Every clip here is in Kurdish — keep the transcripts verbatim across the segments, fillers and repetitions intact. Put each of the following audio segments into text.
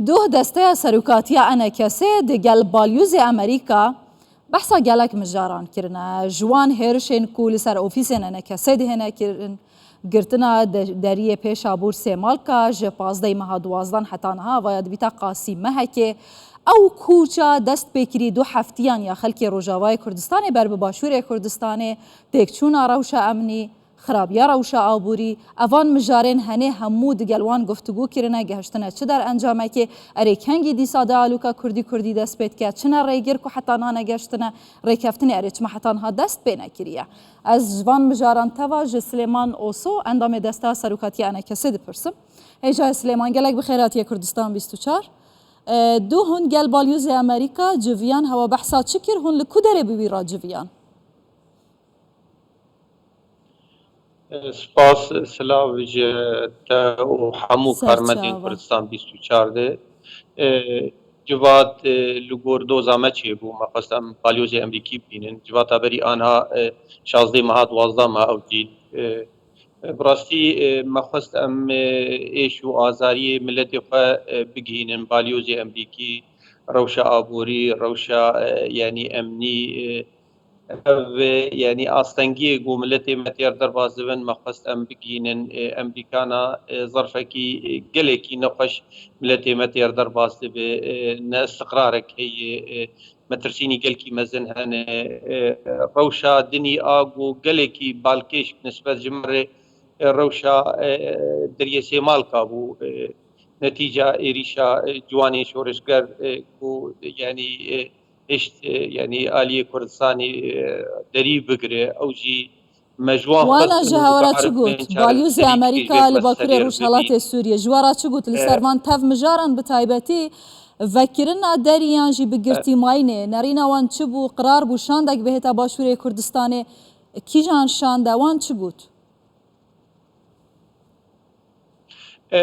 Duh desteya serokatiya E N K S'ê di gel balyozê Amerîka behsa gelek mijaran kirine. Ji wan hêrişên ku li ser ofîsên E N K S'ê dihêne kirin, girtina de-, deriyê pêşabûr Sêmalka ji pazdeh meha duwazdan heta niha vaya dibîta qasî mehekê. Ew kûça dest pê kirî du heftiyan ya xelkê Rojavayê Kurdistanê ber bi Başûrê Kurdistanê, têkçûna rewşa emnî, xirabiya rewşa aborî, evan mijarên henê hemû digel wan guftûgû kirine, gehiştine çi derencamekê, erê kengî dîsa dialoga Kurdî Kurdî dest pê dike, çi ne rêgir ku heta nane geştine rêkeftinê, erê çima heta niha dest pê nekiriye. Ez ji van mijaran teva ji Silêman Oso, endamê Desteya Serokatiya E N K S'ê dipirsim. Hêjayê Silêman, gelek bi xêr hatiye Kurdistan bîst û çar. E, du hûn gel balyozê Amerîka civiyan hewa behsa çi kir, hûn li ku derê bi wî re civiyan? Spas, silav ji te û hemû karmendên Kurdistan bîst û çar de. E, civat, e, li gor doza me çêbû, me xwest em balyozê Emrîkî bibînin. Civata berî anha, e, şazdeh meha, duwazdeh meha ew jî, e, bi rastî, e, me xwest em, e, êş û azariyê miletê xwe, e, bigihînin balyozê Emrîkî, rewşa aborî, rewşa, e, yanî emnî, e, Ev, e, yanî astengiyê ku miletê me têr derbas dibin, me xwest em bigihînin, e, Emrîkana, e, zerfekî, e, gelekî nexweş miletê me têr derbas dibe, e, neistiqrarek heye, e, metirsînî gelkî mezin hene, e, rewşa dinî a ku gelekî balkêş bi nisbet ji me re, e, rewşa, e, Deriyê Sêmalka bû, e, netîca êrîşa, e, ciwanên şoreşger, e, ku, yanî, e, hişt, e, yanî aliyê Kurdistanê, e, derî bigire, ew jî me ji wan Wana xwest ji û hewara çi got? Balyozê Amerîka li Bakurê Rojhelatê Sûriyê ji we re çi got? Li ser van tev mijaran bi taybetî vekirina derî yan jî bi girtîmayînê, nerîna wan çi bû? Qirar bû şandek bihêta Başûrê Kurdistanê? Kîjan şande? Wan çi got? E,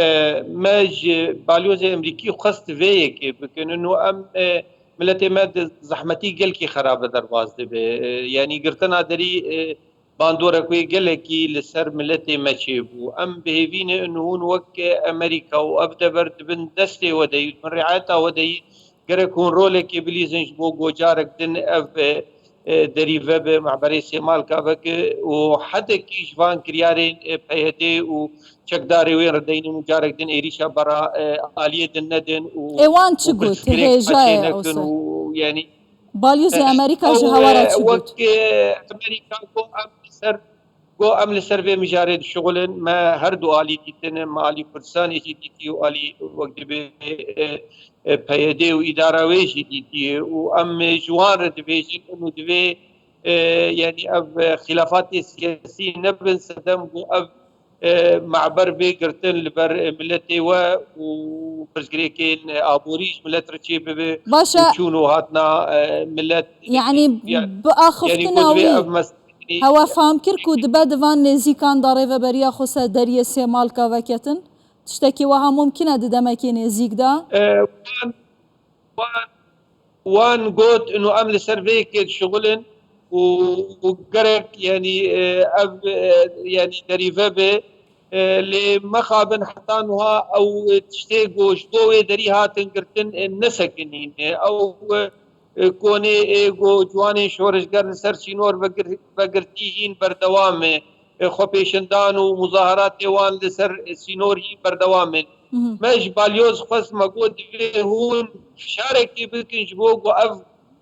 me ji balyozê Emrîkî xwest vê yekê bikin û em, e, miletê me di zehmetî gelkî xerabe derbas dibe. E, yanî girtina derî, e, bandorek wê gelekî li ser miletê me çêbû. Em bi hêvî ne û hûn wek Emerîka û ev dever dibin destê we de yî, min riayeta we de yî, gerek hûn rolekê bilîzin ji bo ku carek din ev, e, e, derî vebe, mehberê Sêmalka veke û hedekî ji van kiryarên, e, P Y D û çekdarê wê re deynin û carek din êrîşa bera, e, aliyê din nedin û Ê wan çi û got? Pirsgirêk Hêja qeçê ye nekin Oso. Û, yanî, Balyozê e, Amerîka ji ew, hewara e, çi got? Wek, e, Amerîka got em li ser Go em li ser vê mijarê dişixulin, me her du alî dîtine, me alî Kurdistanê jî dîtî û alî wek dibê, e, e, P Y D û îdara wê jî dîtiye û em ji wan re dibêjin û divê, e, yanî ev, e, xîlafatê siyasî nebin sedem ku ev, e, me'ber bê girtin li ber, e, miletê we û pirsgirêkên, e, aborî ji milet re çêbibe Baş e. Û çûn û hatina, e, milet, Yanî, bi axiftina wî, hewe fam kir ku dibe di van nêzîkan de rêveberiya xwe ser deriyê Sêmalka veketin? Tiştekî wiha mumkin e di demekê nêzîk de? E, wan, wan, wan got, ino em li ser vê yekê dişixulin û, û gerek, yanî, e, ev, e, yanî derî vebe, e, lê mexabin heta niha ew, e, tiştê ku ji bo wê derî hatin girtin, e, nesekinîne. Ew, e, e, konê, e, ku ciwanên şoreşger li ser sînor vegir-, vegirtî hîn berdewam e. E, xwepêşindan û muzaheratê wan li ser, e, sînor hîn berdewam in. Mhm. Me ji balyoz xwest me got divê hûn fişarekê bikin ji bo ku ev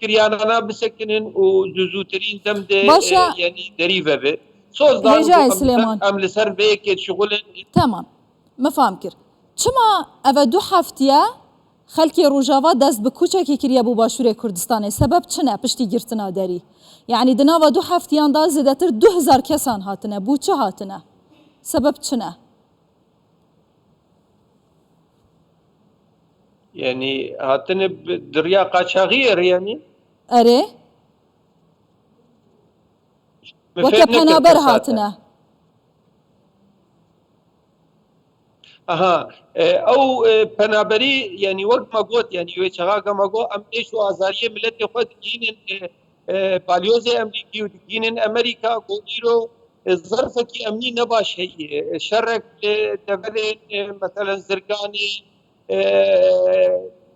kiryarana bisekinin û di zûtirîn dem de, Baş e, e, yanî derî vebe. Soz dan Hêjayê ku em, Silêman. Em li ser vê yekê dişixulin. Tamam. Me fam kir. Çima eve du heftiye xelkê Rojava dest bi koçekê kiriye bo Başûrê Kurdistanê? Sebeb çi ne piştî girtina derî? Yanî di nava du heftiyan de zêdetir du hezar kesan hatine. Bo çi hatine? Sebeb çi ne? Yanî hatine bi, di riya qaçaxiyê re yanî? Erê. Weke penaber hatine. Aha, e, ew, e, penaberî, yanî wek me got, yanî wê çaxaka me got, em êş û azariyê miletê xwe digihînin, e, e, balyozê Emrîkî û digihînin Emerîka, ku îro, e, zerfekî emnî nebaş heye. E, şerek li deverên, e, meselen Zirganê, e,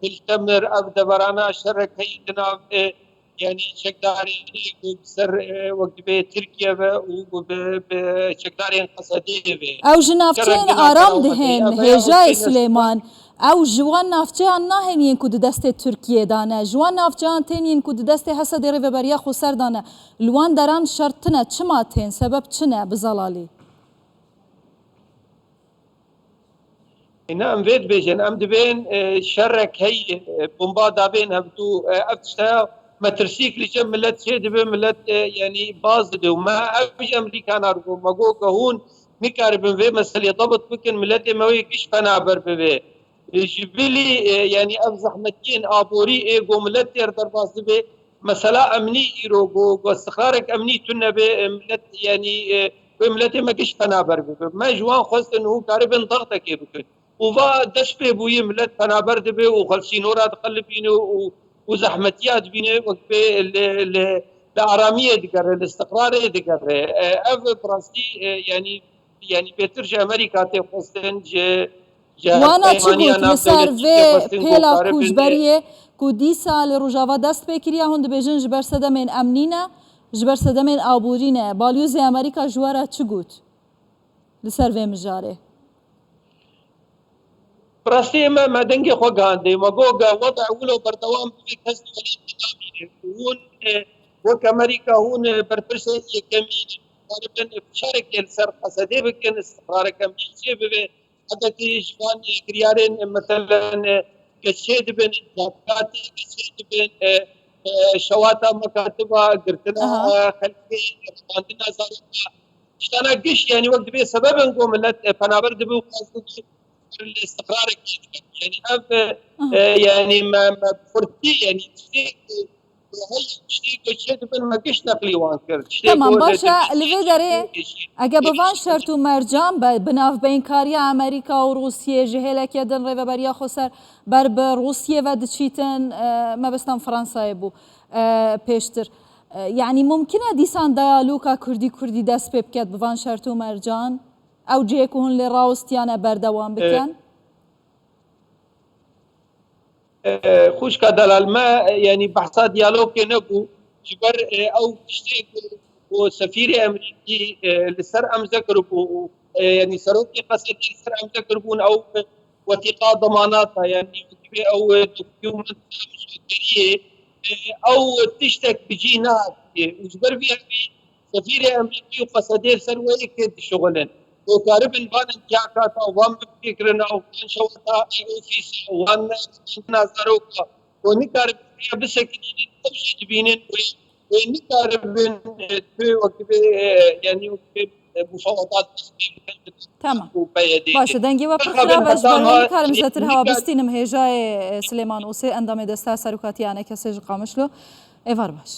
Hiltemir, ev deverana şerek heyî di nav, e, yanî çekdarî ku bi ser, e, wek dibê Tirkiye ve û ku bi, bi çekdarên Qesedê ve. Ew ji navçeyên aram dihên, hêjayê Silêman. Ew ji wan navçeyan nahên yên ku di destê Tirkiyê de ne. Ji wan navçeyan tên yên ku di destê Hesedê Rêveberiya Xweser de ne. Li wan deran şer tine. Çima tên? Sebeb çi ne bi zelalî? Ina em vê dibêjin, em dibên, e, şerek heye, e, bomba dabên hevdû, e, ev tişteya metirsîk li cem millet çê dibe, millet, e, yanî baz dide. Û me ev ji Amerîkana re got, me got ke hûn nikaribin vê meselê dabit bikin, milletê me wê giş penaber bibe. E, ji bilî, e, yanî ev zehmetiyên aborî ê ku millet têr derbas dibe, mesela emnî îro ku, ku istiqrarek emnî tune be, e, millet, yanî, e, wê milletê me giş penaber bibe. Me ji wan xwestin hûn karibin dextekê bikin. Û va dest pê bûyî millet penaber dibe û xwe li sînora diqelibîne û, û zehmetiya dibîne, wek bê li, li, li aramiyê digere, li istiqrarê digere. E, ev bi rastî, e, yanî, yanî bêtir ji Amerîka tê xwestin, ji, ji Wana çi got li ser vê pêla koçberiyê ku dîsa li Rojava dest pê kiriye, hûn dibêjin ji ber sedemên emnî ne, ji ber sedemên aborî ne. Balyozê Amerîka ji we re çi got li ser vê mijarê? Bi rastî me, me dengê xwe gihandê. Me got, ge wede wilo berdewam bibe, kes li welêt namîne. Hûn, e, wek Amerîka hûn, e, berpirsên yekemîn in. Karibin fişarekê li ser Qesedê bikin, istiqrareke mîn çê bibe. Hedekî ji van, e, kiryarên, e, meselen, e, ke çê dibin, zabitê ke çê dibin, e, e, şewata mekatiba, girtina, e, xelkê, revandina zaroka. Tiştana giş, yanî wek dibê sebebin ku millet, e, penaber dibe û qas dibin li istiqrarekî dibe. Yanî ev, e, e, yanî me, me bi xurtî, yanî tiştê ku, ku heye, tiştê ku çê dibin me giş neqlî wan kir. Tiştê Temam, ku baş e, li vê derê ege bi van şert û mercan be, bi navbeynkariya Amerîka û Rûsiyê ji hêleke din Rêveberiya Xweser ber bi Rûsiyê ve diçîtin, e, mebestan Fransayê bû, e, pêştir. E, yanî mumkin e dîsan diyaloga Kurdî-Kurdî dest pê biket bi van şert û mercan? Ew cihê ku hûn lê rawestiyane berdewam bikin? E, xwişka delal me, e, yanî behsa diyalogê nebû. Ji ber, e, ew tiştê ku, ku sefîrê Amerîkî, e, li ser emze kiribû û, e, yanî serokê Qesedê li ser emze kiribûn, ew wetîqa demanata, yanî wekî ew, e, dokûmenta muzakiriyê, e, ew tiştek bi cî nehatiye. Û ji ber vî hevî sefîrê Amerîkî û Qesedê li ser wê yekê dişuxulin. Ku karibin van imtiyakata û van bifikirina û van şewata ofîsa û van zaroka ku nikaribin vêya bisekinînin, ew jî dibînin wê, wê nikaribin, e, tu wekî vê, e, yanî wekî vê, e, mufawedat dest pê bikin. Tamam. Û P Y D. Baş e, dengê we pir xirab e, ji ber wê nikarim zêtir hewa bistînim. Hêjayê, e, Silêman Osê, endamê Desteya Serokatiya Enekesê ji Qamişlo. Êvar baş.